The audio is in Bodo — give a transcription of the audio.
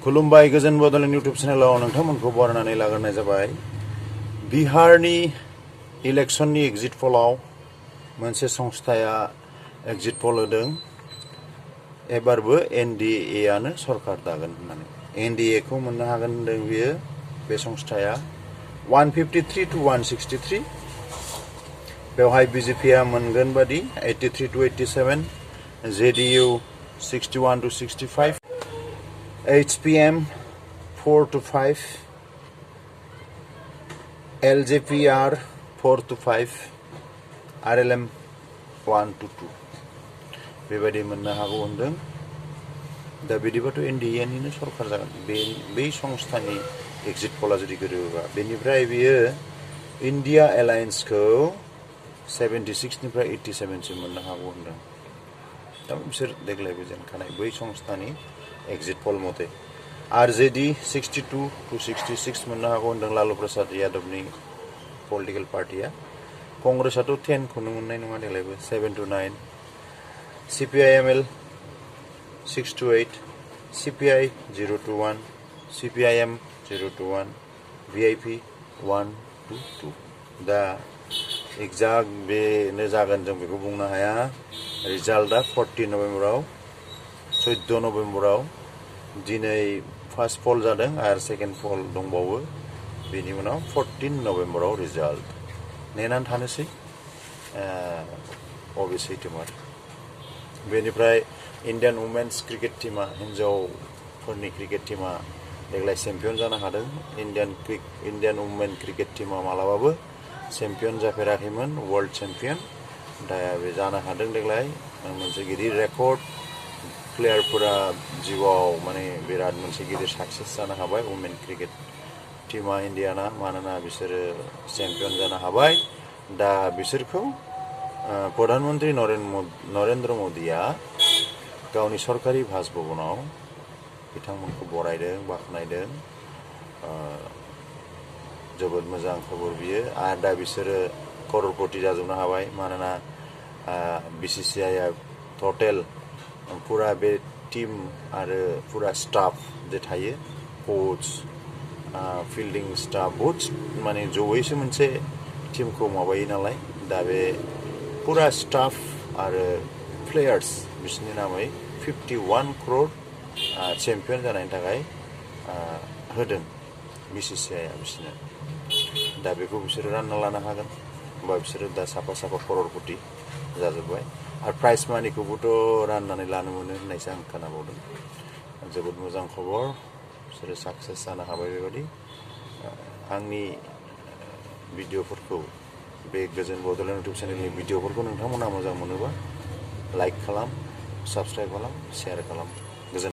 खुलुमबाय गोजोन बड'लेण्ड इउट्युब चेनेलाव नोंथांमोनखौ बरायनानै लाग्रोनाय जाबाय। बिहारनि इलेक्शननि एग्जिट पलाव मोनसे संस्थाया एग्जिट पल होदों। एबारबो NDA आनो सरकार दागोन होननानै। NDA खौ मोननो हागोन होनदों बियो बे संस्थाया 153 to 163। बेवहाय BJP आ मोनगोन बादि 83 to 87, JDU 61 to 65, HPM 4 to 5, LJPR 4 to 5, RLM 1 to 2 बेबायदि मोननो हागौ होनदों। दा बिदिबाथ' NDA निनो सरकार जागोन बे संस्थानि एग्जिट पला जुदि गोरोबोबा। बेनिफ्राय बियो इन्डिया एलायन्सखौ 76 निफ्राय 87 सिम मोननो हागौ होनदों। दा बिसोर देग्लायबो जेनखानाय बै संस्थानि एग्जिट पल मथे। RJD 62 to 66 मोननो हागौ होनदों लालु प्रसाद यादवनि पलिटिकेल पार्टिया। कंग्रेसआथ' 10 खौनो मोननाय नङा देग्लायबो 7 to 9, CPIML 6 to 8, CPI 0 to 1, CPIM 0 to 1, VIP 1 to 2। दा एक्जाक्ट बेनो जागोन जों बेखौ बुंनो हाया। रिजाल्टआ 14 नभेम्बराव 14 नभेम्बराव दिनै फार्स्ट पल जादों आरो सेकेन्ड पल दंबावो। बेनि उनाव 14 नभेम्बराव रिजाल्ट नेनानै थानोसै अबे सैथोमार। बेनिफ्राय इण्डियान वुमेन्स क्रिकेट टीमा हिन्जावफोरनि क्रिकेट टीमा देग्लाय चेम्पियन जानो हादों। इण्डियान वुमेन क्रिकेट टीमा मालाबाबो चेम्पियन जाफेराखैमोन, वर्ल्ड चेम्पियन। दा बे जानो हादों देग्लाय मोनसे गिदिर रेकर्ड। प्लेयारफोरा जिउआव माने बिराद मोनसे गिदिर साक्सेस जानो हाबाय वुमेन क्रिकेट टीमा इण्डियाना, मानोना बिसोरो चेम्पियन जानो हाबाय। दा बिसोरखौ प्रधानमन्त्री नरेन्द्र मदिया गावनि सरकारि बासभवनाव बिथांमोनखौ बरायदों, बाख्नायदों। जोबोद मोजां खबर बियो। आरो दा बिसोरो कररपति जाजोबनो हाबाय, मानोना BCCI आ टटेल फुरा बे टीम आरो फुरा स्टाफ जे थायो, कोच, फिल्डिं स्टाफ, बहुत माने जयैसो मोनसे टीमखौ माबायो नालाय। दा बे फुरा स्टाफ आरो प्लेयार्स बिसोरनि नामै 51 crore चेम्पियन जानायनि थाखाय होदों BCCI आ बिसोरनो। दा बेखौ बिसोरो रानना लानो हागोन, होमबा बिसोरो दा साफा कररपति जाजोब्बाय। आरो प्राइज मानिखौबोथ' राननानै लानो मोनो होननायसो आं खोनाबावदों। जोबोद मोजां खबर, बिसोरो साक्सेस जानो हाबाय। बेबायदि आंनि भिडिअफोरखौ, बे गोजोन बड'लेण्ड इउट्युब चेनेलनि भिडिअफोरखौ नोंथांमोना मोजां मोनोबा लाइक खालाम, साबस्क्राइब खालाम, शेयार खालाम। गोजोन